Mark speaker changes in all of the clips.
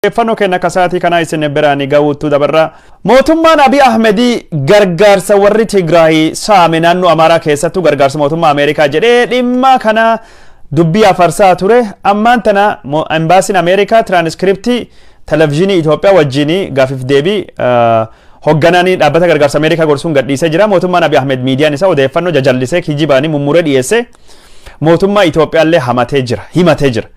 Speaker 1: Odeeffannoo keenya akka sa'aatii kanaa isin biraan ga'uuttu dabarra. Mootummaan Abiy Ahmedii gargaarsa warri Tigraay saame naannoo Amaaraa keessattuu gargaarsa mootummaa Ameerikaa jedhee dhimma kana dubbii afarsaa ture. Ammaan tana embaasiin Ameerikaa tiraanskriptii televizyiinii Itoophiyaa wajjin gaafiif deebii hogganaan dhaabbata gargaarsa Ameerikaa gorsuun gadhiisee jira. Mootummaan Abiy Ahmed miidiyaan isaa odeeffannoo jajallisee kijibaanii mummuree dhiyeesse mootummaa Itoophiyaallee hamatee jira, himatee jira.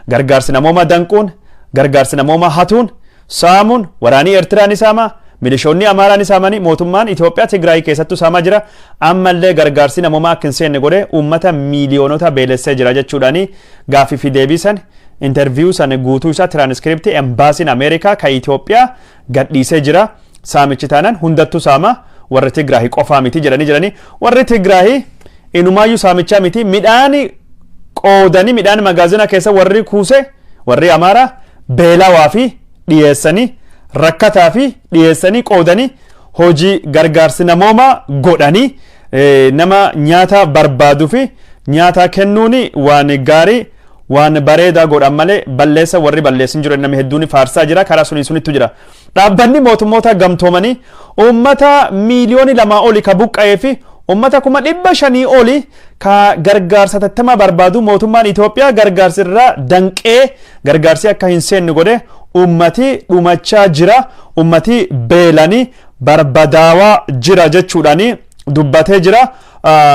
Speaker 1: Gargaarsi namooma danquun, gargaarsi namooma hatuun, saamuun, waraanii Eertiraa ni saama, milishoonni Amaaraa ni saamanii, mootummaan Itoophiyaa Tigraay keessattuu saamaa jira. Ammallee gargaarsi namoomaa akka hin seenne godhee uummata miiliyoonota beelessee jira jechuudhaani gaaffii fi deebii san, interview san guutuu isaa tiraanskriptii embaasiin Ameerikaa kan Itoophiyaa gadhiisee jira. Saamichi taanaan hundattuu saama, warri Tigraay qofaa miti jedhanii jiranii. Warri Tigraay inumaayyuu saamichaa miti, midhaan qoodanii midhaan magaazina keessa warri kuuse warri Amaaraa beelawaa fi dhiyeessanii, rakkataa fi dhiyeessanii qoodanii, hojii gargaarsi namoomaa godhanii, nama nyaata barbaaduu fi nyaata kennuun waan gaarii, waan bareedaa godhan malee balleessa warri balleessin jiru namni hedduun faarsaa jira. Karaa sunii sunittu jira. Dhaabbanni mootummoota gamtoomanii uummata miiliyoonii 2 oli ka buqqa'ee fi uummata 500,000 oli ka gargaarsa tattamaa barbaadu mootummaan Itoophiyaa gargaarsi irraa danqee gargaarsi akka hin seenne godhe, uummati dhumachaa jira, uummati beelanii barbadaawaa jira jechuudhaani dubbatee jira.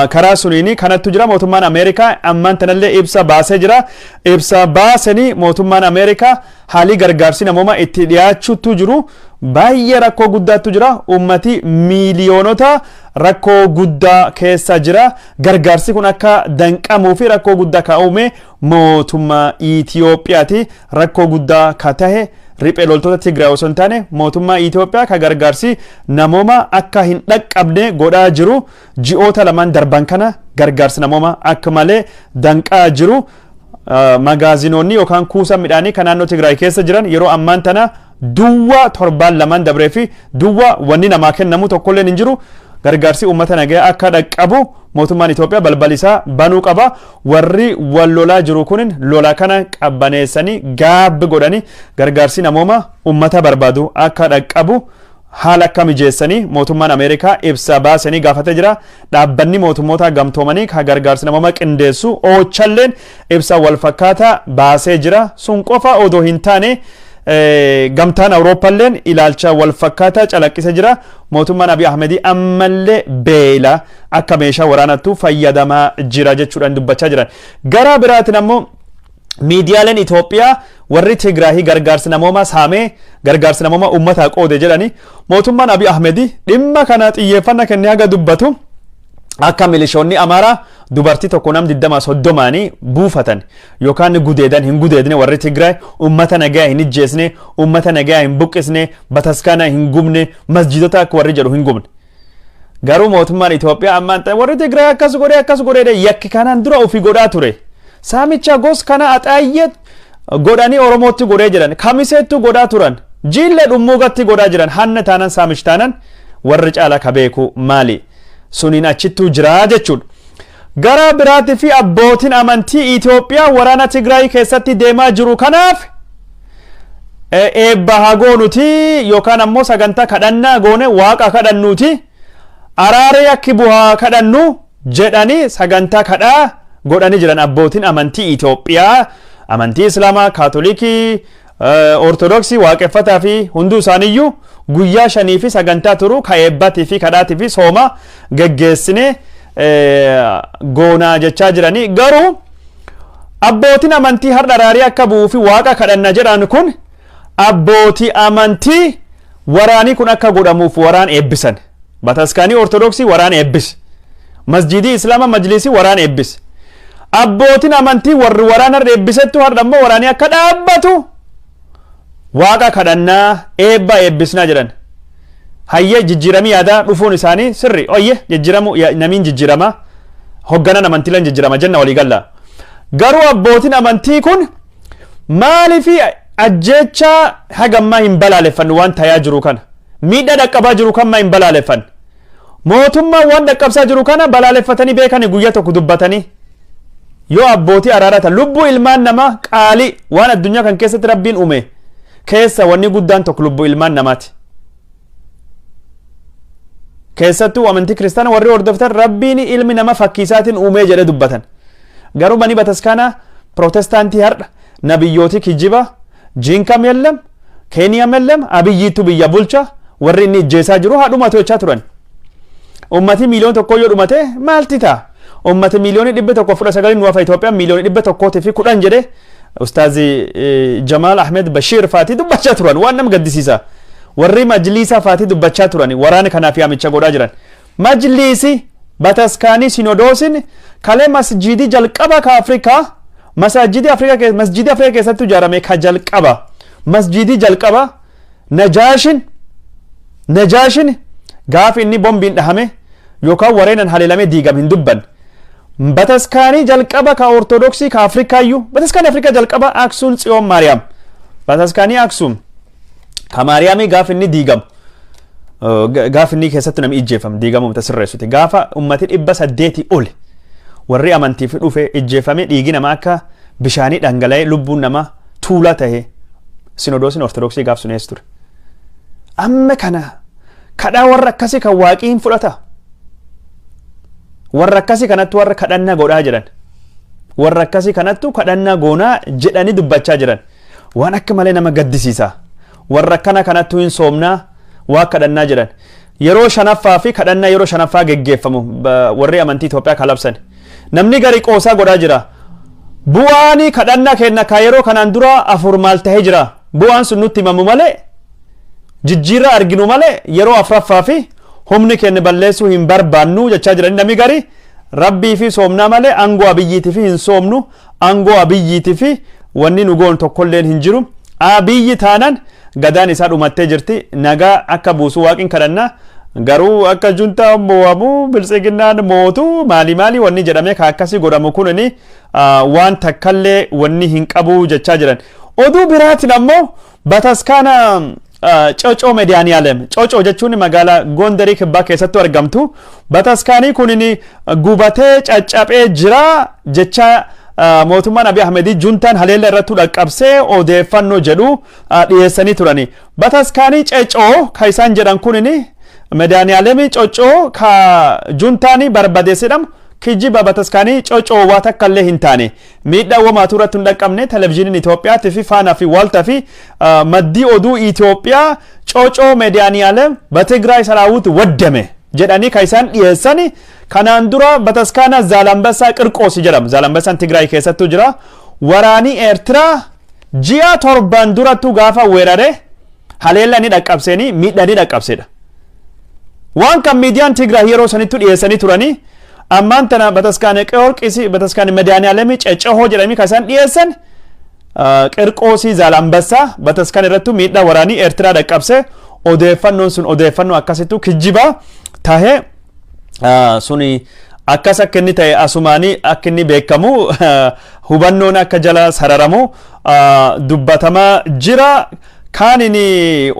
Speaker 1: Karaa suniini kanattu jira. Mootummaan Ameerikaa ammaan tanallee ibsa baasee jira. Ibsa baasanii mootummaan Ameerikaa haalii gargaarsi namooma itti dhiyaachuutu jiru baay'ee rakkoo guddaatu jira. Uummati miiliyoonota rakkoo guddaa keessa jira. Gargaarsi kun akka danqamuu fi rakkoo guddaa ka uume mootummaa Itoophiyaati. Rakkoo guddaa ka tahe riphee loltoota Tigraay osoo hin taane mootummaa Itoophiyaa ka gargaarsi namooma akka hin dhaqqabne godhaa jiru. Ji'oota lamaan darban kana gargaarsi namooma akka malee danqaa jiru. Magaazinoonni yookaan kuusa midhaanii kan naannoo Tigraay keessa jiran yeroo ammaan tana duwwaa, torbaan lamaan dabree fi duwwaa, wanni namaa kennamu tokkolleen hin jiru. Gargaarsi uummata nagayaa akka dhaqqabu mootummaan Itoophiyaa balbal isaa banuu qaba. Warri wal lolaa jiru kunin lola kana qabbaneessanii gaabbi godhanii gargaarsi namooma uummata barbaadu akka dhaqqabu haala akka mijeessanii mootummaan Ameerikaa ibsa baasanii gaafatee jira. Dhaabbanni mootummoota gamtoomanii kan gargaarsi namooma qindeessu OCHAlleen ibsa wal fakkaataa baasee jira. Sun qofa odoo hin taane gamtaan Awurooppalleen ilaalcha wal fakkaataa calaqqisee jira. Mootummaan Abiy Ahmedii ammallee beela akka meeshaa waraanattu fayyadamaa jira jechuudhaan dubbachaa jiran. Gara biraatiin ammoo miidiyaaleen Itoophiyaa warri Tigraahii gargaarsi namoomaa saamee gargaarsi namoomaa uummataa qoode jedhani, mootummaan Abiy Ahmedii dhimma kana xiyyeeffannaa kennee haga dubbatu akka milishoonni Amaaraa dubartii tokko nam 20 30nii buufatan yookaan gudeedan hin gudeedne, warri Tigraay uummata nagaa hin ijjeesne, uummata nagaa hin buqqisne, bataskaana hin gubne, masjidota akka warri jedhu hin gubne. Garuu mootummaan Itoophiyaa ammaan ta'e warri Tigraay akkas godhee akkas godhee yakki kanaan dura ofii godhaa ture. Saamicha gos kana Axaayyee godhanii Oromootti godhee jiran, Kamiseettu godhaa turan, Jiillee Dhummuugatti godhaa jiran, hanna taanan saamish taanan warri caala ka beeku maali? Suniin achittuu jiraa jechuudha. Gara biraatti fi abbootiin amantii Itoophiyaa waraana Tigraay keessatti deemaa jiru kanaaf eebba haa goonuti yookaan ammoo sagantaa kadhannaa goone waaqa kadhannuuti, araaree akki bu'aa kadhannu jedhanii sagantaa kadhaa godhanii jiran. Abbootiin amantii Itoophiyaa amantii Islaamaa, Kaatolikii, Ortodoksii, Waaqeffataa fi hunduu isaaniiyyuu guyyaa 5 fi sagantaa turu ka eebbatii fi kadhaatii fi sooma geggeessine goonaa jechaa jiranii. Garuu abbootiin amantii har'a araarii akka bu'uu fi waaqa kadhanna jedhan kun abbootii amantii waraanii kun akka godhamuuf waraan eebbisan. Bataskaanii Ortodoksii waraan eebbise. Masjidii Islaamaa majlisii waraan eebbise. Abbootiin amantii warri waraan har'a eebbisettu har'a immoo waraanii akka dhaabbatu waaqa kadhannaa eebba eebbisnaa jedhan. Hayyee, jijjiiramii yaadaa dhufuun isaanii sirri. Oyye, jijjiiramu namiin jijjiirama, hogganan amantiileen jijjiirama jenna walii galla. Garuu abbootiin amantii kun maaliif ajjeechaa hagammaa hin balaaleffannu? Waan tayaa jiru kana, miidhaa dhaqqabaa jiru kan maa hin balaaleffanne? Mootummaan waan dhaqqabsaa jiru kana balaaleffatanii beekanii guyyaa tokko dubbatanii? Yoo abbootii araarata lubbuu ilmaan namaa qaalii waan addunyaa kan keessatti rabbiin uume Keessa wanni guddaan tokko lubbuu ilmaan namaati. Keessattuu amantii Kiristaanaa warri hordoftan Rabbiin ilmi nama fakkiisaatiin uumee jedhee dubbatan. Garuu mani bataskaanaa Pirootestaantii har'a nabiyyooti kijiba jiinkam የለም Keeniyam የለም Abiyyiitu biyya bulcha, warri inni ijjeessaa jiru haa dhumatu jechaa turan. Ummati 1 miiliyoona yoo dhumate maalti ta'a? Ummati 119,000,000 nu hafa, Itoophiyaan 110,000,000 jedhe Ustaazi Jamaal Ahmed Bashir faatii dubbachaa turan. Waan nama gaddisiisa. Warri majliisa faatii dubbachaa turan, waraana kanaaf yaamicha godhaa jiran. Majliisi bataskaanii sinodoosiin kalee masjiidii jalqaba ka Afrikaa, masaajidii Afrikaa, masjidii Afrikaa keessatti ijaarame ka jalqaba, masjidii jalqaba Najaashin gaafa inni bombiin dhahame yookaan wareenan haleelamee diigame hin dubban. Bataskaanii jalqaba ka Ortodoksii ka Afrikaayyuu, bataskaanii Afrikaa jalqaba Aksuum Tsiyoon Maariyaam, bataskaanii Aksuum ka Maariyaamii gaafa inni diigamu, gaafa inni keessatti namni ijjeefame diigamu sirreessuti, gaafa ummati 800 ol warri amantiif dhufe ijjeefame, dhiigi namaa akka bishaanii dhangala'ee lubbuun namaa tuulaa tahe, sinodoosiin Ortodoksii gaaf sun eessa ture? Amma kana kadhaa warra akkasii kan waaqii hin fudhata. Warra akkasii kanattu warra kadhannaa godhaa jedhan. Warra akkasii kanattu kadhannaa goonaa jedhanii dubbachaa jiran. Waan akka malee nama gaddisiisa. Warra akkana kanattu hin soomnaa, waa kadhannaa jedhan. Yeroo shanaffaa fi kadhannaa yeroo shanaffaa geggeeffamu warri amantii Itoophiyaa kalabsan. Namni gari qoosaa godhaa jira. Bu'aan kadhannaa kenna ka yeroo kanaan dura afur maal tahee jira. Bu'aan sun nutti himamu malee, jijjiirraa arginu malee, yeroo afuraffaa fi humni keenya balleessuu hin barbaannu jechaa jiran. Namni gari Rabbii fi soomnaa malee aangoo Abiyyiitii fi hin soomnu, aangoo Abiyyiitii fi wanni nu goon tokkolleen hin jiru. Abiyyi taanan gadaan isaa dhumattee jirti, nagaa akka buusu Waaqin kadhannaa. Garuu akka juntaa mo'amu, Biltsiginnaan mootu, maali maali wanni jedhamee ka akkasii godhamu kunini waan takkallee wanni hin qabu jechaa jiran. Oduu biraatiin ammoo bataskaana Cocoo Mediyaaniyaalem, Cocoo jechuun magaalaa Gondarii kibbaa keessatti argamtu, bataskaanii kunin gubatee caccabee jira jecha mootummaan Abiy Ahmedii juntaan haleella irratti dhaqqabsee odeeffannoo jedhu dhiyeessanii turani. Bataskaanii Cecoo ka isaan jedhan kunin, Mediyaaniyaalem Cocoo ka juntaanii barbadeesse jedhamu kijiba. Bataskaanii Cocoo waa takka illee hin taane, miidhaa wamaatu irratti hin dhaqqabne. Televizyiiniin Itoophiyaatii fi Faanaa fi Waaltaa fi maddii oduu Itoophiyaa Cocoo Mediyaaniyaalem በትግራይ ሰራዊት ወደመ jedhanii ka isaan dhiyeessani kanaan dura bataskaana Zaalambassaa Qirqoos jedhama. Zaalambasaan Tigraay keessattuu jira. Waraanii Eertiraa ji'a 7n durattuu gaafa weerare haleella ni dhaqqabseenii miidhaa ni dhaqqabseedha. Waan kan miidiyaan Tigraay yeroo sanittu dhiyeessanii turanii, ammaan tana bataskaana Qeorqisi, bataskaana Madaaniyaalemi Cecehoo jedhamii kan isaan dhiyeessan, Qirqoosii Zaalambassaa bataskaan irrattu miidhaa waraanii Eertiraa dhaqqabse, odeeffannoon sun odeeffannoo akkasittu kijjibaa tahee suni akkas akka inni ta'e asumaanii akka inni beekamu, hubannoon akka jala sararamu dubbatamaa jira. Kaanin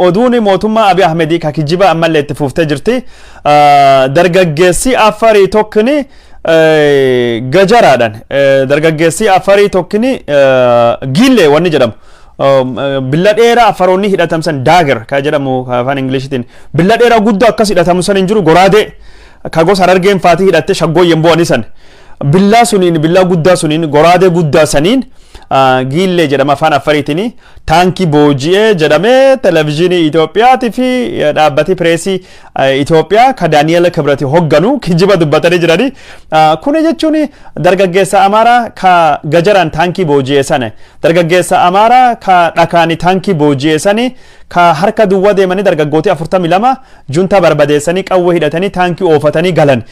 Speaker 1: oduun mootummaa Abiy Ahmedii ka kijiba ammallee itti fuuftee jirti. Dargaggeessi Afarii tokkini gajaraadhaan, dargaggeessi Afarii tokkini giillee wanni jedhamu, billa dheeraa Afaroonni hidhatamsan, dagger ka jedhamu afaan Ingiliishitiin, billa dheeraa guddoo akkas hidhatamu san hin jiru, goraadee ka gosa Harargeen faatii hidhatte shaggooyyen bu'anii san, billaa suniin, billaa guddaa suniin, goraadee guddaa saniin, giillee jedhama afaan Affariitiin, taankii booji'ee jedhamee televizyiinii Itoophiyaatii fi dhaabbati pireesii Itoophiyaa ka Daani'eel Kibrati hogganu kijiba dubbatanii jiranii. Kuni jechuun dargaggeessa Amaaraa ka gajaraan taankii booji'ee sana, dargaggeessa Amaaraa ka dhakaani taankii booji'ee sani, ka harka duwwaa deemanii dargaggooti 42 junta barbadeessanii qawwee hidhatanii taankii oofatanii galan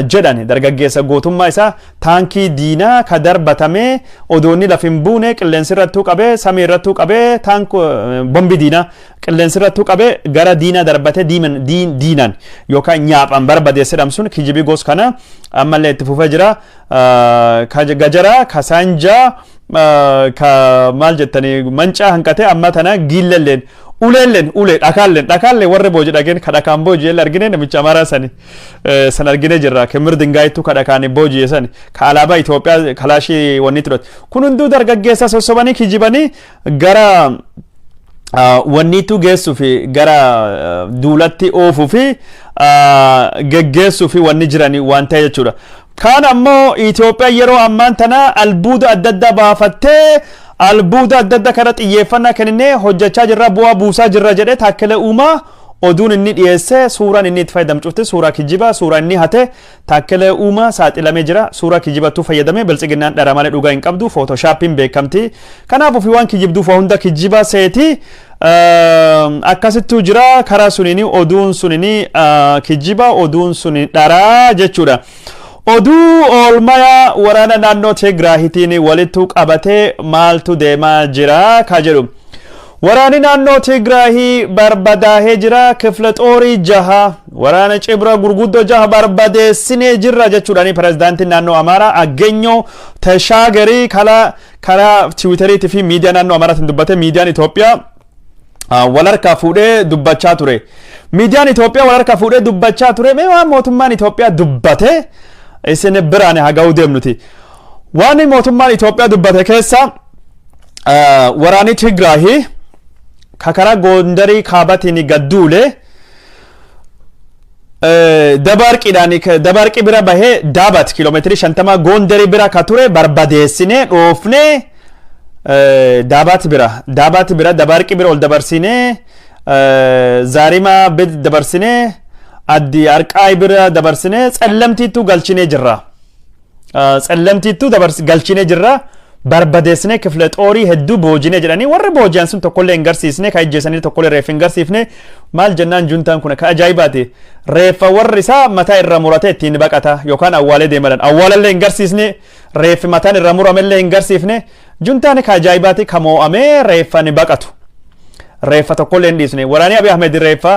Speaker 1: jedhan, dargaggeessa gootummaa isaa taankii diinaa ka darbatamee odoonni laf hin buune qilleensi irrattuu qabee, samii irrattuu qabee, taanku bombi diinaa qilleensi irrattuu qabee gara diinaa darbatee diinaan yookaan nyaaphaan barbadeesse sun, kijibii gos kana ammallee itti fufee jira. Gajaraa ka saanjaa ka maal jettanii mancaa hanqatee amma tana giillelleen uleelleen ulee dhakaalleen warri booji dhageen ka dhakaan booji'ee argine, namicha Amaaraa sani san argine jirra. Kemir dingaayittuu ka dhakaan booji'e sani, ka alaabaa Itoophiyaa kalaashii wanni turate kun hunduu dargaggeessa sossobanii kijibanii gara Wanniitu geessuu fi gara duulatti oofuu fi geggeessuu fi wanni jiran waan ta'e jechuudha. Kaan ammoo Itoophiyaa yeroo ammaan tana albuuda adda addaa baafattee, albuuda adda addaa kana xiyyeeffannaa kenninee hojjechaa jirra, bu'aa buusaa jirra jedhee Taakkelee Uumaa oduun inni dhiyeesse, suuraan inni itti fayyadamcuufte suuraa kijibaa, suuraa inni hate. Taakkelee Uumaa saaxilamee jira. Suuraa kijibattuu fayyadame. Biltsiginnaan dhara malee dhugaa hin qabdu, Photoshoppiin beekamti. Kanaaf ofii waan kijibduuf waa hunda kijiba seeti. Akkasittuu jira. Karaa sunini oduun sunini kijiba, oduun suni dharaa jechuudha. Oduu oolmaya waraana naannoo Tigraahitiin walittu qabatee maaltu deemaa jira ka jedhu. Waraanni naannoo Tigraahii barbadaahee jira. Kifla xoorii jaha, waraana cibra gurguddoo jaha barbadeessinee jirra jechuudhaani pirezidaantiin naannoo Amaaraa Aggenyoo Tashaagarii karaa Tiwiiteriitii fi miidiyaa naannoo Amaaraatiin dubbate. Miidiyaan Itoophiyaa wal harkaa fuudhee dubbachaa ture. Miidiyaan Itoophiyaa wal harkaa fuudhee dubbachaa ture. Mee waan mootummaan Itoophiyaa dubbate isin biraan haga'uu deemnuti. Waan mootummaan Itoophiyaa dubbate keessa, waraanni Tigraahii ka karaa Gondarii kaabatiin gadduule Dabaarqiidhaan Dabaarqii bira bahee Daabat kiiloomeetirii 50 Gondarii bira ka ture barbadeessinee dhoofnee, Daabaat bira Dabaarqii bira ol dabarsinee, Zaarimaa bira dabarsinee, Addi Arqaay bira dabarsinee, Tsallamtiittuu galchinee jirra. Tsallamtiittuu galchinee jirra. Barbadeessinee kifle xoorii hedduu boojinee jedhanii, warri booji'an sun tokkollee hin garsiisne, ka ijjeessanii tokkollee reeffa hin garsiifne. Maal jennaan, juntaan kun ka ajaa'ibaati. Reeffa warri isaa mataa irra muratee ittiin baqata yookaan awwaalee deemadhan. Awwaalallee hin garsiisne, reeffi mataan irra muramellee hin garsiifne. Juntaan ka ajaa'ibaati, ka moo'amee reeffa ni baqatu. Reeffa tokkollee hin dhiisne. Waraanni Abiy Ahmed reeffa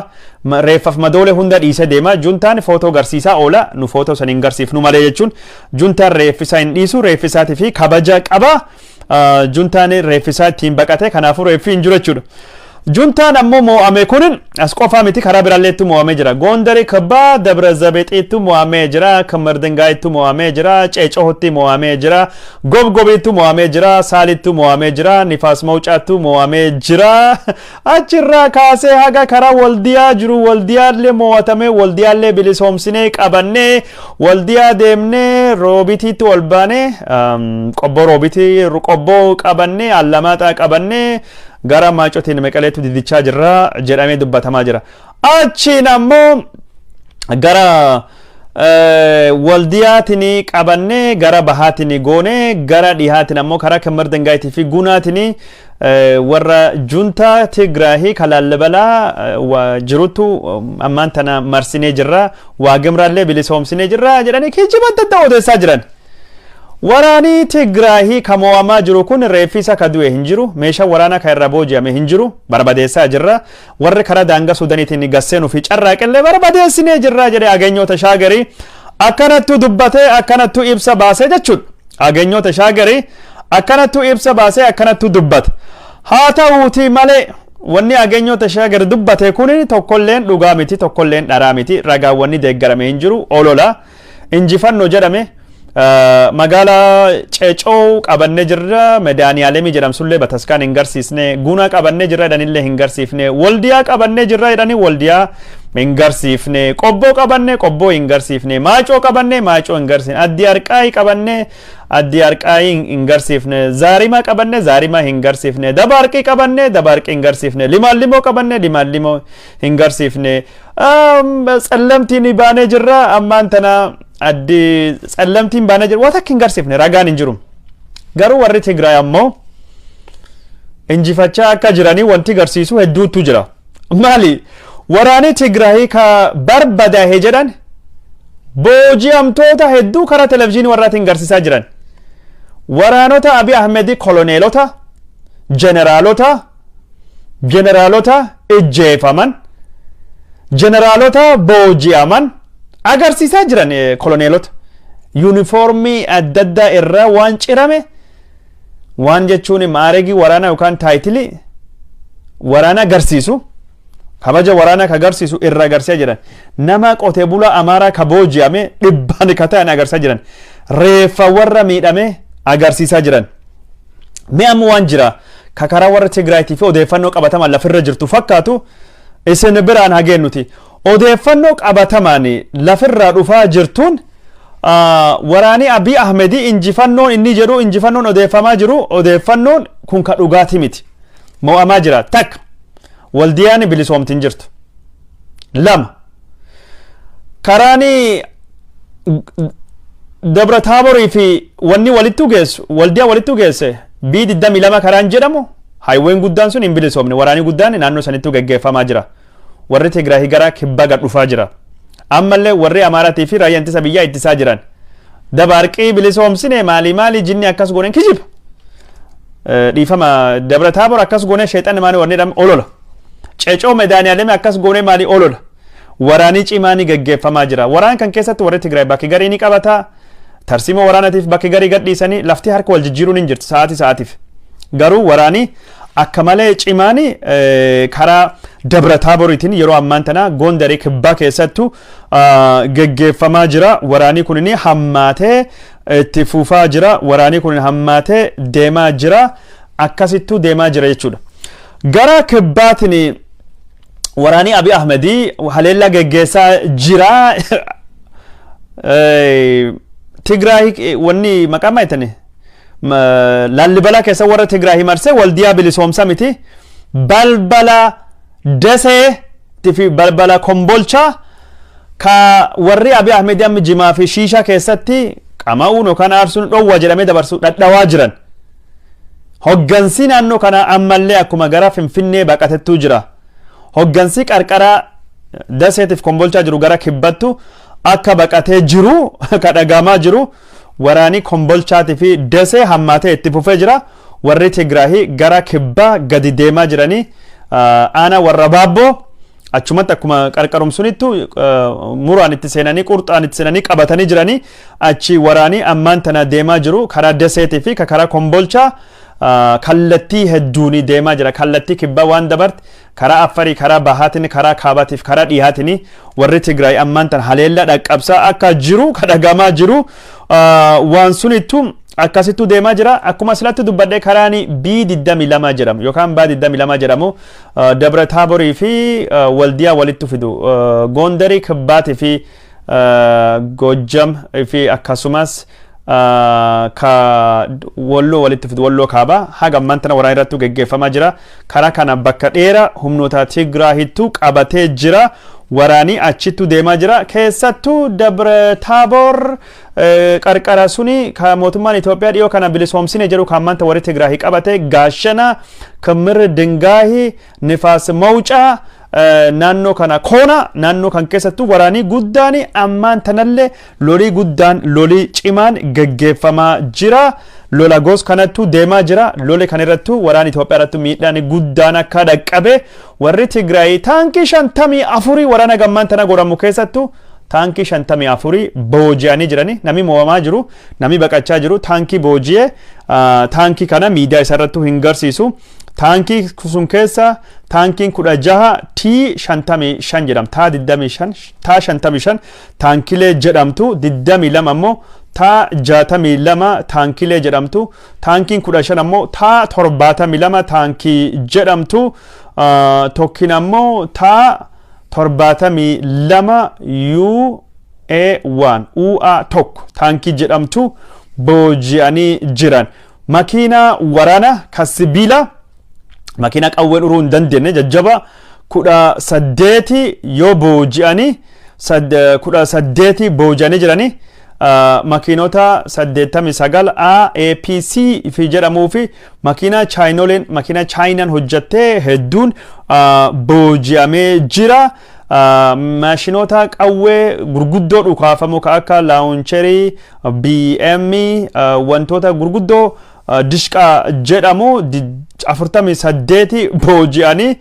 Speaker 1: reeffaaf madoolee hunda dhiisee deema. Juntaan footoo garsiisaa oola. Nu footoo san hin garsiifnu malee jechuun juntaan reeffisaa hin dhiisu, reeffisaatii fi kabaja qaba. Juntaan reeffisaa ittiin baqate, kanaafuu reeffi hin jiru jechuudha. Juntaan ammoo moo'ame kun as qofaa miti, karaa biraalleettu moo'amee jira. Gondari kibbaa Dabra Zabexiittu moo'amee jira. Kimmir Dingaayittu moo'amee jira. Ceecohotti moo'amee jira. Gobgobiittu moo'amee jira. Saalittu moo'amee jira. Nifaas Mawcaattu moo'amee jira. Achirraa kaasee haga karaa Waldiyaa jiru, Waldiyaallee moo'atamee, Waldiyaallee bilisoomsinee qabannee, Waldiyaa deemnee, Roobitiitti ol baanee, Qobboo, Roobitii, Qobboo qabannee, Allamaaxaa qabannee, gara Maacotiin Meqaleetti didichaa jirra jedhamee dubbatamaa jira. Achiin ammoo gara Waldiyaatiin qabannee, gara bahaatiin goonee, gara dhihaatiin ammoo karaa Kimmir Dingaayitii fi Gunaatiin warra juntaa Tigraahii ka Laallibalaa jiruttu ammaan tana marsinee jirra, Waagimraallee bilisoomsinee jirra jedhanii kijiba adda addaa odeessaa jiran. Waraanii Tigraahii ka moo'amaa jiru kun reeffi isa ka du'e hin jiru. Meeshaan waraanaa ka irra booji'ame hin jiru. Barbadeessaa jirra. Warri karaa daangaa Suudaniitiin gasseenuu fi carraaqillee barbadeessinee jirra jedhee Ageenyoo Tashaagarii akkanattu dubbatee, akkanattu ibsa baasee jechuudha. Ageenyoo Tashaagarii akkanattu ibsa baasee, akkanattu dubbate. Haa ta'uutii malee wanni Ageenyoo Tashaagar dubbate kun tokkolleen dhugaa miti, tokkolleen dharaa miti. Ragaawwanni deeggarame hin jiru, olola. Injifannoo jedhame, magaalaa Ceecoo qabannee jirra, Medaaniyaalemii jedhamsullee bataskaan hin garsiisne, Guna qabannee jirra jedhanillee hin garsiifne, Waldiyaa qabannee jirra jedhanii Waldiyaa hin garsiifne, Qobboo qabannee Qobboo hin garsiifne, Maacoo qabannee Maacoo hin garsiifne, Addi Arqaayii qabannee Addi Arqaayii hin garsiifne, Zaarimaa qabannee Zaarimaa hin garsiifne, Dabaarqii qabannee Dabaarqii hin garsiifne, Limaallimoo qabannee Limaallimoo hin garsiifne, Tsallamtiin baanee jirra, ammaan tana addi Tsallamtiin baanee jirra, waan takka hin garsiifne, ragaan hin jiru. Garuu warri Tigraay ammoo injifachaa akka jiranii wanti garsiisu hedduutu jira. Maali? Waraanni Tigraay ka barbadaa'e jedhan booji'amtoota hedduu karaa televizyiinii warraatiin garsiisaa jiran. Waraanota Abiy Ahmed koloneelota, jeneraalota ijjeefaman, jeneraalota booji'aman agarsiisaa jiran, koloneelota. Yuunifoormii adda addaa irraa waan cirame, waan jechuun maaregii waraanaa yookaan taayitilii waraana agarsiisu, kabaja waraanaa ka agarsiisu irra agarsiisaa jiran. Nama qotee bulaa Amaaraa ka booji'ame dhibbaan ka ta'an agarsiisaa jiran. Reeffa warra miidhame agarsiisaa jiran. Mee amma waan jira Ka karaa warra Tigraayitii fi odeeffannoo qabatamaan lafirra jirtu fakkaatu isin biraan hageennuti. Odeeffannoo qabatamaan lafirraa dhufaa jirtuun, waraanii Abiy Ahmedii injifannoon inni jedhu, injifannoon odeeffamaa jiru, odeeffannoon kun ka dhugaati miti. Mo'amaa jira. Takka, Waldiyaan bilisoomtiin jirtu. Lama, karaanii Dabra Taaborii fi wanni walittu geessu, Waldiyaa walittu geesse, B22 karaan jedhamu, highwayn guddaan sun hin bilisoomne. Waraanii guddaan naannoo sanittu geggeeffamaa jira. Warri Tigraahii gara kibbaa gad dhufaa jira. Ammallee warri Amaaraatii fi raayyaan ittisa biyyaa ittisaa jiran. Dabaarqii bilisoomsine, maalii maalii jinni akkas gooneen kijiba. Dhiifama, Dabra Taabor akkas goonee, sheexanni maali warni jedhamu olola. Cecoo Medaaniyaalemi akkas goonee maalii olola. Waraanii cimaa ni geggeeffamaa jira. Waraan kan keessatti warri Tigraay bakki garii ni qabata. Tarsiimoo waraanatiif bakki garii gadhiisanii lafti harka wal jijjiiruun hin jirtu sa'aatii sa'aatiif. Garuu waraanii akka malee cimaan karaa Dabra Taaboriitiin yeroo ammaan tana Gondarii kibbaa keessattu geggeeffamaa jira. Waraanii kun hammaatee itti fufaa jira. Waraanii kun hammaatee deemaa jira. Akkasittuu deemaa jira jechuudha. Gara kibbaatiin waraanii Abiy Ahmedii haleellaa geggeessaa jira. Tigraay wanni maqaa maal jettani? Laallibalaa keessa warra Tigraay marsee Waldiyaa bilisoomsa miti. Balbala Desee fi balbala Kombolchaa ka warri Abiy Ahmed amma jimaa fi shiishaa keessatti qama'uun yookaan aarsuun dhowwa jedhamee dabarsu dhadhawaa jiran. Hoggansi naannoo kanaa ammallee akkuma gara Finfinnee baqatettuu jira. Hoggansi qarqara Daseetiif Kombolchaa jiru gara kibbattu akka baqatee jiru ka dhagahamaa jiru. Waraanii Kombolchaatii fi Dasee hammaatee itti fufee jira. Warri Tigraahii gara kibbaa gadi deemaa jiranii aanaa warra Baabboo achumatti akkuma qarqarum sunittu muraan itti seenanii, qurxaan itti seenanii qabatanii jiranii. Achi waraanii ammaan tana deemaa jiru karaa Daseetii fi karaa Kombolchaa kallattii hedduuni deemaa jira. Kallattii kibbaa waan dabarte karaa Affarii, karaa bahaatiin, karaa kaabaatiif karaa dhihaatiin warri Tigraay ammaan tana haleellaa dhaqqabsaa akka jiru ka dhagamaa jiru. Waan sunittu akkasittu deemaa jira. Akkuma silatti dubbadhee, karaan B22 jedhamu yookaan B22 jedhamu Dabra Taaborii fi Waldiyaa walitti fidu, Gondarii kibbaatii fi Gojjam fi akkasumas ka Walloo walitti fidu, Walloo kaabaa, haga ammaan tana waraana irratti geggeeffamaa jira. Karaa kana bakka dheeraa humnoota Tigraahittu qabatee jira. Waraanii achittu deemaa jira. Keessattuu Dabra Taaboor qarqara suni ka mootummaan Itoophiyaa dhiyoo kana bilisoomsine jedhu kan ammaan warri Tigraahii qabate, Gaashana, Kimmir Dingaahi, Nifaas Mawcaa, naannoo kana koona naannoo kan keessattuu waraanii guddaan ammaan tanallee lolii guddaan, lolii cimaan geggeeffamaa jira. Lola gos kanattu deemaa jira. Lole kan irrattu waraan Itoophiyaa irrattu miidhaan guddaan akka dhaqqabe. Warri Tigraay taankii 54 waraana gammaan tana goramu keessattu taankii 54 booji'anii jirani. Namni mo'amaa jiru, namni baqachaa jiru taankii booji'ee taankii kana miidiyaa isa irrattu hin garsiisu. Taankii sun keessa taankiin 16 T 55 jedhamu, taa 25, taa 55 taankilee jedhamtu, 22 ammoo taa 62 taankilee jedhamtu, taankiin 15 ammoo taa 72 taankii jedhamtu, tokkin ammoo taa 72 UA1 UA 1 taankii jedhamtu booji'anii jiran. Makiinaa waraana ka sibiila, makiinaa qawween uruu hin dandeenye jajjaba 18 yoo booji'anii, 18 booji'anii jiranii. Makiinota 89 AAPC fi jedhamuu fi makiinaa chaayinoleen, makiinaa Chaayinaan hojjattee hedduun booji'amee jira. Maashinoota qawwee gurguddoo dhukaafamu ka akka launcherii BM, wantoota gurguddoo dishqaa jedhamu 48 booji'anii,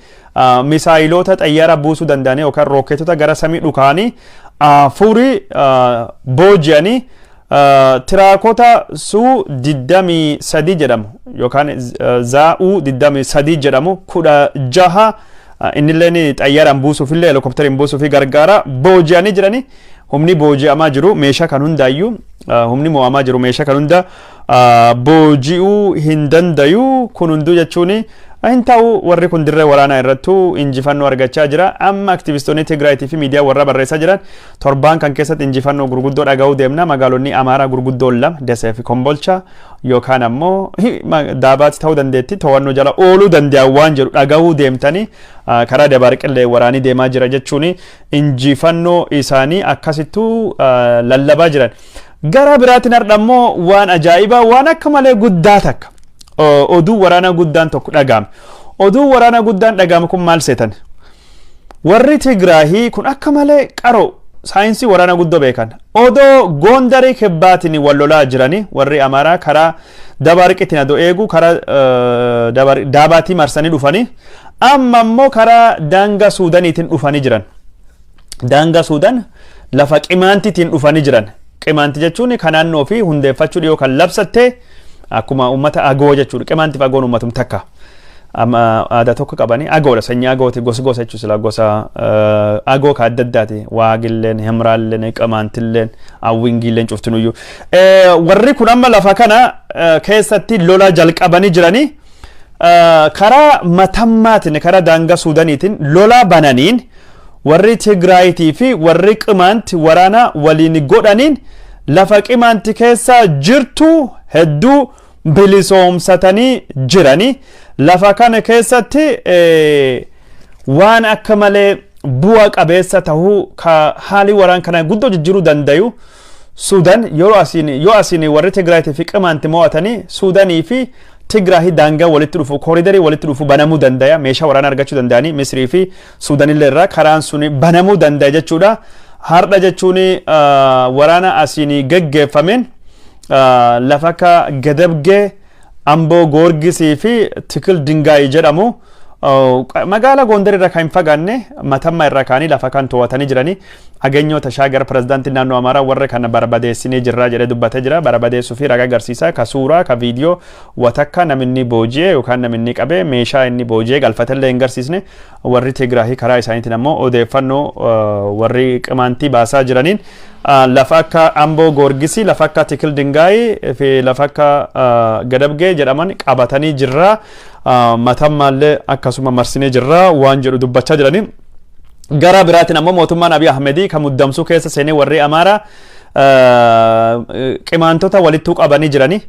Speaker 1: misaayiloota xayyaara buusuu danda'anii yookaan rookeetota gara samii dhukaanii afuri booji'anii, tiraakota suu 23 jedhamu yookaan zaa'uu 23 jedhamu 16, innilleen xayyaaraan buusuufillee helikopteriin buusuufi gargaara, booji'anii jiranii. Humni booji'amaa jiru meeshaa kan hundaayyuu, humni mo'amaa jiru meeshaa kan hunda Booji'uu hin dandayu. Kun hunduu jechuun hin ta'u. Warri kun dirree waraanaa irrattuu injifannoo argachaa jira. Amma aktivistoonni Tigraayitii fi miidiyaa warra barreessaa jiran, torbaan kan keessatti injifannoo gurguddoo dhaga'uu deemna. Magaalonni Amaaraa gurguddoon lama, Desee fi Kombolcha yookaan ammoo Daabaatti ta'uu dandeetti, to'annoo jala ooluu danda'an waan jedhu dhaga'uu deemtanii. Karaa Dabaarqillee waraanii deemaa jira jechuun injifannoo isaanii akkasittuu lallabaa jiran. Gara biraatiin har'a immoo waan ajaa'ibaa, waan akka malee guddaa takka, oduu waraanaa guddaan tokko dhaga'ame. Oduu waraanaa guddaan dhaga'ame kun maal seetan? Warri Tigraahii kun akka malee qaroo, saayinsii waraanaa guddoo beekan. Odoo Goondarii kibbaatiin wal lolaa jiranii, warri Amaaraa karaa Dabaarqitiin adoo eegu karaa Daabaatii marsanii dhufanii, amma immoo karaa daangaa Suudaniitiin dhufanii jiran. Daangaa Suudaan lafa Qimaantiitiin dhufanii jiran. Qimaanti jechuun kan naannoo fi hundeeffachuu dhiyoo kan labsatte, akkuma uummata Agoo jechuudha. Qimaantiif Agoon uummatum takka. Amma aadaa tokko qabanii, Agoodha, sanyii Agooti, gosa gosa jechuudha, sila gosa Agoo ka adda addaati. Waagilleen, Himraalleen, Qimaantilleen, Awwingiilleen cuftinuyyuu. Warri kun amma lafa kana keessatti lola jalqabanii jiranii, karaa Matammaatiin, karaa daangaa Suudaniitiin lola bananiin, warri Tigraayitii fi warri Qimaanti waraana waliin godhaniin lafa Qimaanti keessa jirtu hedduu bilisoomsatanii jiranii. Lafa kana keessatti waan akka malee bu'a qabeessa tahuu ka haali waraan kana guddoo jijjiiruu dandayu, Suudan yeroo asiin, yoo asiin warri Tigraayitii fi Qimaanti mo'atanii, Suudanii fi Tigraahii daangaa walitti dhufu, kooridarii walitti dhufu banamuu dandaya. Meeshaa waraanaa argachuu danda'anii Misrii fi Suudanillee irraa karaan sun banamuu dandaya jechuudha. Har'a jechuun waraana asiin geggeeffameen lafa akka Gadabgee, Amboo Goorgisii fi Tikil Dingaay jedhamu, magaala Gondar irra kan hin fagaanne, Matammaa irra kaanii lafa kan to'atanii jiranii. Aganyoo Tashaagar, pirezidaantiin naannoo Amaaraa, warra kana barbadeessinee jirra jedhee dubbatee jira. Barbadeessuu fi ragaa agarsiisaa, ka suuraa, ka viidiyoo watakka namni booji'ee yookaan namni qabee meeshaa inni booji'ee galfatellee hin garsiisne. Warri Tigraahii karaa isaaniitiin ammoo odeeffannoo warri Qimaantii baasaa jiraniin lafa akka Amboo Goorgisii, lafa akka Tikil Dingaayii fi lafa akka Gadabgee jedhaman qabatanii jirra. Matammaallee akkasuma marsinee jirra waan jedhu dubbachaa jiranii. Gara biraatiin ammoo mootummaan Abiy Ahmedii kan muddamsuu keessa seenee, warri Amaaraa Qimaantota walittuu qabanii jiranii.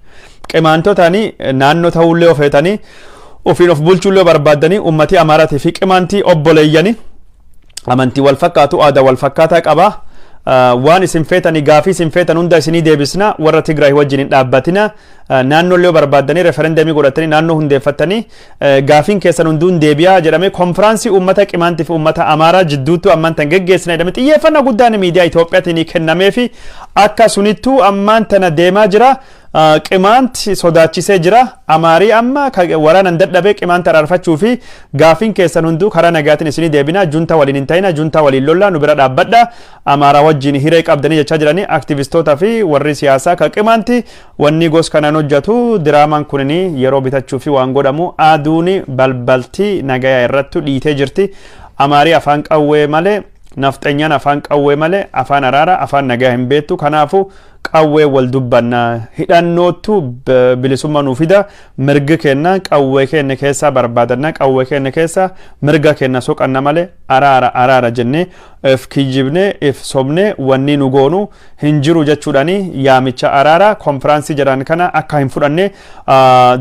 Speaker 1: Qimaantotani naannoo ta'ullee ofeetanii, ofiin of bulchuullee barbaaddanii, uummatii Amaaraatii fi Qimaantii obboleeyyanii, amantii wal fakkaatu, aadaa wal fakkaataa qaba. Waan isin feetanii, gaafii isin feetan hunda isinii deebisna, warra Tigraay wajjin hin dhaabbatina. Naannoollee barbaaddanii referendamii godhatanii naannoo hundeeffattanii gaafiin keessan hunduun deebi'aa jedhamee, konfiraansii uummata Qimaantii fi uummata Amaaraa jidduutti ammaan tan geggeessina jedhame, xiyyeeffannaa guddaan miidiyaa Itoophiyaatiin kennamee fi akka sunittuu ammaan tana deemaa jira. Qimaanti sodaachisee jira. Amaarii amma waraanan dadhabee Qimaanti araarfachuu fi gaafiin keessan hunduu karaa nagaatiin isinii deebina. Junta waliin hin ta'ina. Junta waliin lollaa, nu bira dhaabbadha. Amaaraa wajjin hiree qabdanii jechaa jiranii aktivistoota fi warri siyaasaa ka Qimaanti. Wanni gos kanaan hojjetu diraamaan kunini yeroo bitachuu fi waan godhamu, aduuni balbalti nagaya irrattu dhiitee jirti. Amaarii afaan qawwee malee, nafxenyaan afaan qawwee malee afaan araara, afaan nagaa hin beektu. Kanaafuu qawwee wal dubbanna, hidhannoottu bilisummaa nuu fida, mirgi kenna qawwee keenya keessaa barbaadanna, qawwee keenya keessa mirga keenya soqanna malee araara araara jennee if kijibnee if sobnee wanni nu goonu hin jiru jechuudhaani yaamicha araara konfiraansii jedhan kana akka hin fudhanne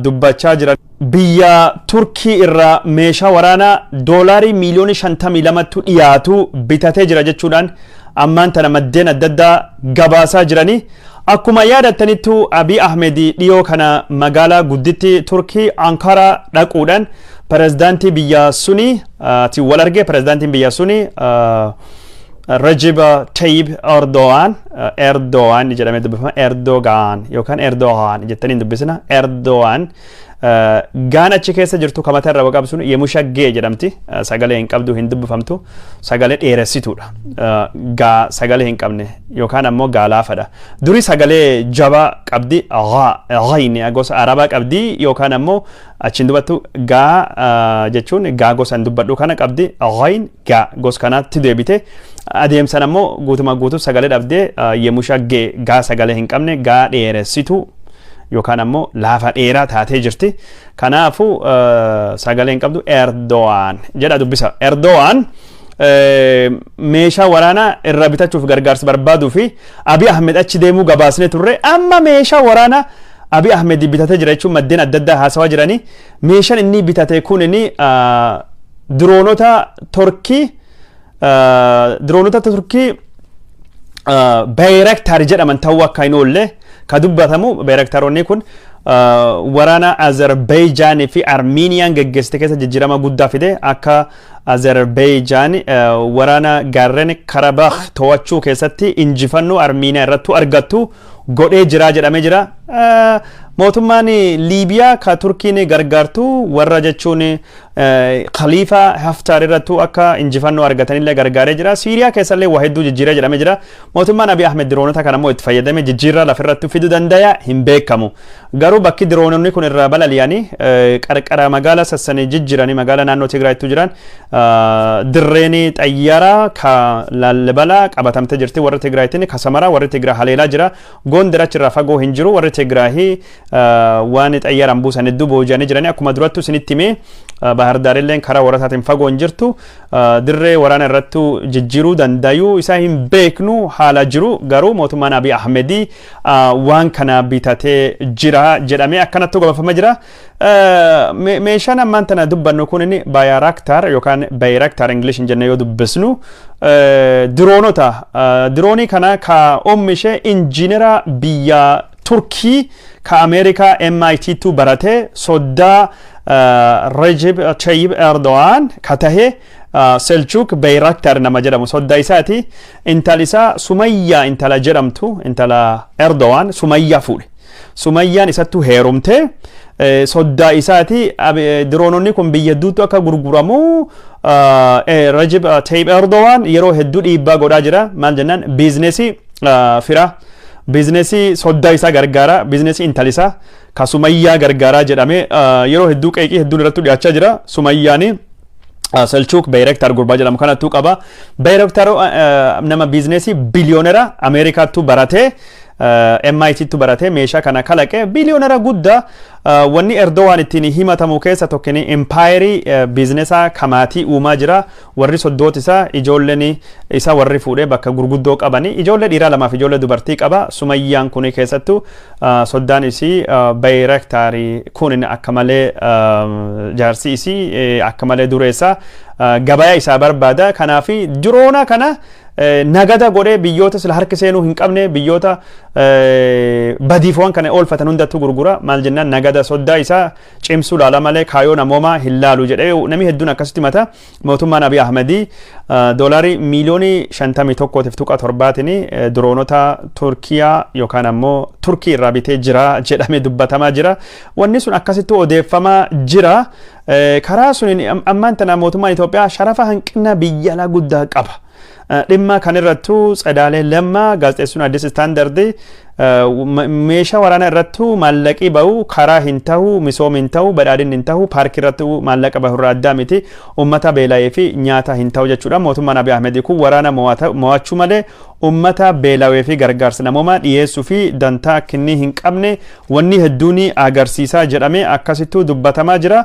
Speaker 1: dubbachaa jiran. Biyya Turkii irraa meeshaa waraanaa doolaarii miiliyoonii 52tti dhiyaatu bitatee jira jechuudhaan ammaan tana maddeen adda addaa gabaasaa jiranii. Akkuma yaadattanitti, Abiy Ahmed dhiyoo kana magaalaa gudditti Turkii Ankaraa dhaquudhaan pirezidaantii biyya suni wal arge. Pirezidaantiin biyya suni Recep Tayyip Erdogan, Erdogan jedhamee dubbifama. Erdogan yookaan Erdogan jettanii hin dubbisina. Erdogan, gaan achi keessa jirtu kamata irra qabsun yemushaggee jedhamti. Sagalee hin qabdu, hin dubbifamtu, sagalee dheeressituudha. Gaa sagalee hin qabne yookaan ammoo gaalaafadha. Duri sagalee jabaa qabdi, ghayni gosa Arabaa qabdi, yookaan ammoo achiin dubattu gaa jechuun gaa gosa hin dubbadhu kana qabdi, ghayn gaa gosa kanaatti deebite. Adeemsan ammoo guutumaa guutuu sagalee dhabdee yemushaggee, gaa sagalee hin qabne, gaa dheeressitu. Yookaan ammoo laafa dheeraa taatee jirti. Kanaafuu sagalee hin qabdu Erdogan jedha dubbisa. Erdogan meeshaa waraanaa irraa bitachuuf gargaarsa barbaaduu fi Abiy Ahmed achi deemuu gabaasnee turre. Amma meeshaa waraanaa Abiy Ahmed bitatee jira jechuun maddeen adda addaa haasawaa jiranii. Meeshaan inni bitate kun inni diroonota Turkii Bayraktar jedhaman ta'uu akka hin oolle ka dubbatamu. Bayraktaroonni kun waraana Azerbaijaan fi Armiiniyaan geggeessite keessa jijjiirama guddaa fide, akka Azerbaijaan waraana gaarreen Karabakh to'achuu keessatti injifannoo Armiiniyaa irratti argattu godhee jira jedhamee jira. Mootummaan Liibiyaa ka Turkiin gargaartu warra jechuun Khalifa Haftar irrattu akka injifannoo argatanillee gargaaree jira. Siiriyaa keessallee waa hedduu jijjiiree jedhamee jira. Mootummaan Abiy Ahmed diroonota kana immoo itti fayyadamee jijjiirraa lafarratti fiduu danda'a hin beekamu. Garuu bakki diroononni kun irraa balali'anii qarqara magaalaa sassanii jijjiiranii magaalaa naannoo Tigraayittu jiran dirreen xayyaaraa ka Laallibalaa qabatamtee jirti warri Tigraayitiin, ka Samaraa warri Tigraay haleelaa jira. Gondar achirraa fagoo hin jiru. Warri Tigraahii waan xayyaaraan buusan hedduu booji'anii jiranii. Akkuma durattu isinitti himee, Bahar Daarilleen karaa warrataatiin fagoo hin jirtu. Dirree waraana irrattu jijjiiruu danda'uu isaa hin beeknu haala jiru. Garuu mootummaan Abiy Ahmedii waan kana bitatee jira jedhamee akkanattu gabaafama jira. Meeshaan ammaan tana dubbannu kun inni Bayraktar yookaan Bayraktar English hin jenne yoo dubbisnu diroonota. Diroonii kana ka oomishe injiinera biyya Turkii ka Ameerikaa MIT tu barate, soddaa Recep Tayyip Erdogan ka tahe Selçuk Bayraktar nama jedhamu soddaa isaati. Intali isaa Sumayyaa intala jedhamtu, intala Erdogan Sumayyaa fuudhe. Sumayyaan isattu heerumte, soddaa isaati. Diroononni kun biyya hedduutti akka gurguramu Recep Tayyip Erdogan yeroo hedduu dhiibbaa godhaa jira. Maal jennaan, biizinesii fira, biizinesii soddaa isaa gargaara, biizinesii intali isaa ka Sumayyaa gargaaraa jedhame yeroo hedduu qeeqii hedduun irratti dhiyaachaa jira. Sumayyaani Selçuk Bayraktar gurbaa jedhamu kanattuu qaba. Bayraktar nama biizinesii biliyoonera Ameerikaattu baratee, MIT baratee meeshaa kana kalaqe, biliyoonera guddaa. Wanni Erdogan ittiin himatamu keessa tokkini impaayerii biizinesaa kamaatii uumaa jira. Warri soddooti isaa, ijoolleen isaa warri fuudhee bakka gurguddoo qabani, ijoollee dhiiraa lamaaf ijoollee dubartii qaba. Sumayyaan kuni keessattuu soddaan isii Bayraktaarii kun akka malee, jaarsi isii akka malee dureessa, gabayaa isaa barbaada. Kanaaf diroona kana nagada godhee biyyoota sila harki seenuu hin qabne, biyyoota badiifawwan kana oolfatan hundattuu gurgura. Maal jennaan, nagada soddaa isaa cimsuu laala malee kaayoo namoomaa hin laalu jedhee namni hedduun akkasitti mata. Mootummaan Abiy Ahmedii doolaarii miiliyoonii 51.7tiin diroonota Turkiyaa yookaan ammoo Turkii irraa bitee jira jedhamee dubbatamaa jira. Wanni sun akkasitti odeeffamaa jira. Karaa suniin ammaan tana mootummaan Itoophiyaa sharafa hanqina biyya alaa guddaa qaba. Dhimma kanirrattuu Tsedaalee Lammaa, gaazexeessuun Addis Standard, meeshaa waraanaa irrattuu maallaqii bahu karaa hin tahu, misooma hin tahu, badhaadhinni hin tahu, paarkii irrattuu maallaqa bahu irraa addaa miti, ummata beela'ee fi nyaata hin ta'u jechuudha. Mootummaan Abiy Ahmed kun waraana mo'achuu malee ummata beelawee fi gargaarsa namoomaa dhiyeessuu fi dantaa akka inni hin qabne wanni hedduun agarsiisaa jedhamee akkasittuu dubbatamaa jira.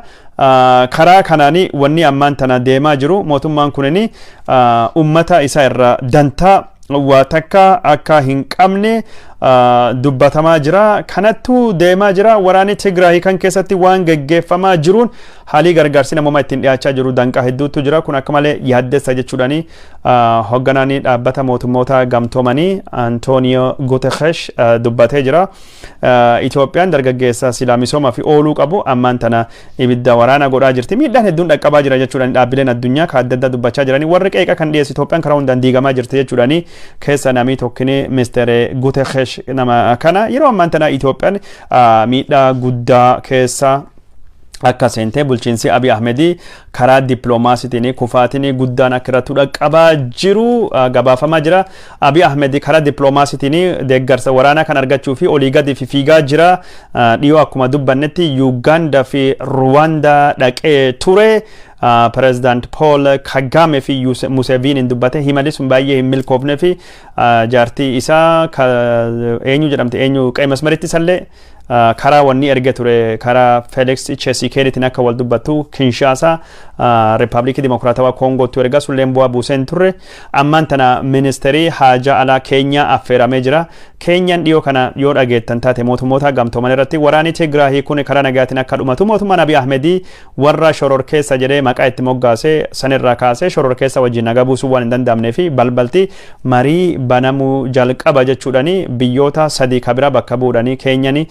Speaker 1: Karaa kanaanii wanni ammaan tana deemaa jiru, mootummaan kunini ummata isaa irraa dantaa waa takka akka hin qabne dubbatamaa jira. Kanattu deemaa jira. Waraanni Tigraay kan keessatti waan geggeeffamaa jiruun haalii gargaarsi namoomaa ittiin dhiyaachaa jiru danqaa hedduutu jira. Kun akka malee yaaddessa jechuudhaani hoogganaan dhaabbata mootummoota gamtoomanii Antonio Guterres dubbatee jira. Itoophiyaan dargaggeessa silaa misoomaa fi ooluu qabu ammaan tana ibidda waraana godhaa jirti. Miidhaan hedduun dhaqqabaa jira jechuudhaan dhaabbileen addunyaa kan adda addaa dubbachaa jiranii. Warri qeeqa kan dhiyeessu Itoophiyaan karaa hundaan diigamaa jirti jechuudhaani keessa namni tokkini Mister Guterres nama kana. Yeroo ammaan tana Itoophiyaan miidhaa guddaa keessa akka seentee, bulchiinsi Abiy Ahmedii karaa dippiloomaasiitiin kufaatiin guddaan akka irratti dhaqqabaa jiru gabaafamaa jira. Abiy Ahmed karaa dippiloomaasiitiin deeggarsa waraanaa kan argachuu fi olii gadi fiigaa jira. Dhiyoo akkuma dubbannetti Yuugaandaa fi Ruwaandaa dhaqee ture. Pireezidaant Paul Kagame fi Museveniin dubbate. Himali sun baay'ee hin milkoofne fi jaartii isaa eenyu jedhamte, eenyu qe'ee masmaritti isallee Karaa wanni erge ture, karaa Felix Tshisekeditiin akka wal dubbattu Kinshasa, Riippaabilikii Dimokiraatawaa Koongootti erga sulleen bu'aa buusee hin turre. Ammaan tana ministeerii haajaa alaa Keenyaa affeeramee jira. Keenyaan dhiyoo kana yoo dhageettan taate, mootummoota gamtooman irratti waraanni Tigraahii kun karaa nagaatiin akka dhumatu, mootummaan Abiy Ahmedii warra shororkeessa jedhee maqaa itti moggaasee sanirraa kaasee shororkeessa wajjin nagaa buusuu waan hin danda'amnee fi balbalti marii banamuu jalqaba jechuudhani biyyoota sadii kabira bakka bu'uudhani Keenyani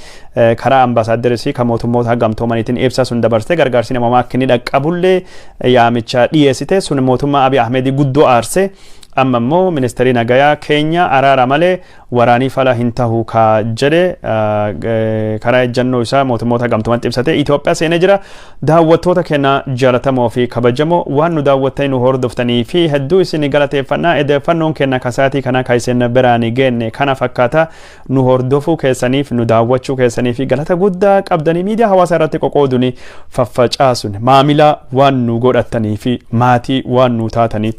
Speaker 1: karaa ambaasaaddarisii kan mootummoota gamtoomaniitiin ibsa sun dabarsite, gargaarsi namoomaa akka inni dhaqqabullee yaamicha dhiyeessite. Sun mootummaa Abiy Ahmedii guddoo aarse. Amma immoo ministeerii nagayaa Keenya araara malee waraanii fala hin tahu ka jedhe karaa ejjannoo isaa mootummoota gamtoomanitti ibsate Itoophiyaa seenee jira. Daawwattoota keenya jaalatamoo fi kabajamoo, waan nu daawwattanii nu hordoftanii fi hedduu isin galateeffannaa. Odeeffannoon keenya kasaatii kana kan isin biraan geenne kana fakkaata. Nu hordofuu keessaniif, nu daawwachuu keessanii fi galata guddaa qabdanii. Miidiyaa hawaasaa irratti qoqooduni faffacaasuun maamila waan nu godhattanii fi maatii waan nu taataniif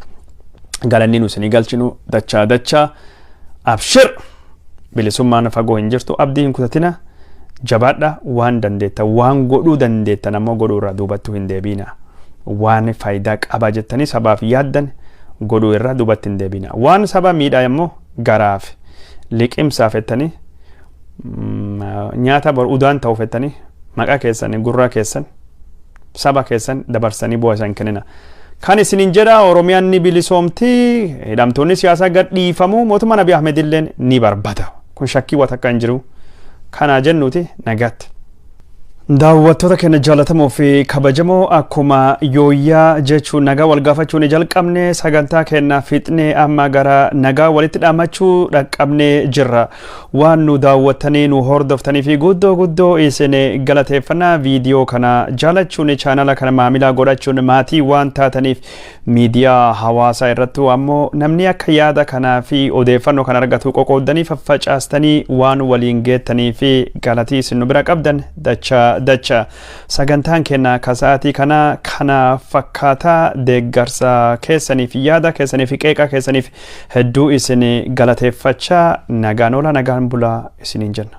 Speaker 1: galanni nu isinii galchinu dachaa dachaa. Abshir, bilisummaan fagoo hin jirtu, abdii hin kutatina, jabaadha. Waan dandeettan, waan godhuu dandeettan ammoo godhuu irraa duubattuu hin deebiina. Waan faayidaa qaba jettanii sabaaf yaaddan godhuu irraa duubatti hin deebiina. Waan saba miidhaa immoo garaaf liqimsaaf jettanii, nyaata bor udaan ta'uuf jettanii maqaa keessan, gurraa keessan, saba keessan dabarsanii bu'aa isaan kennina. Kan isinin jedha, Oromiyaan ni bilisoomti, hidhamtoonni siyaasaa gad dhiifamu, mootummaan Abiy Ahmed illeen ni barbada. Kun shakkii waan takka hin jiru. Kana jennuuti nagaatti. Daawwattoota keenya jaallatamoo fi kabajamoo, akkuma yooyyaa jechuun nagaa wal gaafachuu ni jalqabne, sagantaa keenya fixnee amma gara nagaa walitti dhaammachuu dhaqqabnee jirra. Waan nu daawwattanii nu hordoftanii fi guddoo guddoo isin galateeffannaa. Viidiyoo kana jaalachuun, chaanala kana maamila godhachuun maatii waan taataniif, miidiyaa hawaasaa irrattuu ammoo namni akka yaada kanaa fi odeeffannoo kana argatu qoqooddanii faffacaastanii waan waliin geettanii fi galatii isin nu bira qabdan dacha dacha. Sagantaan keenya ka sa'aatii kana kana fakkaataa. Deeggarsa keessanii fi yaada keessanii fi qeeqa keessaniif hedduu isin galateeffachaa, nagaan oola, nagaan bulaa isiniin jenna.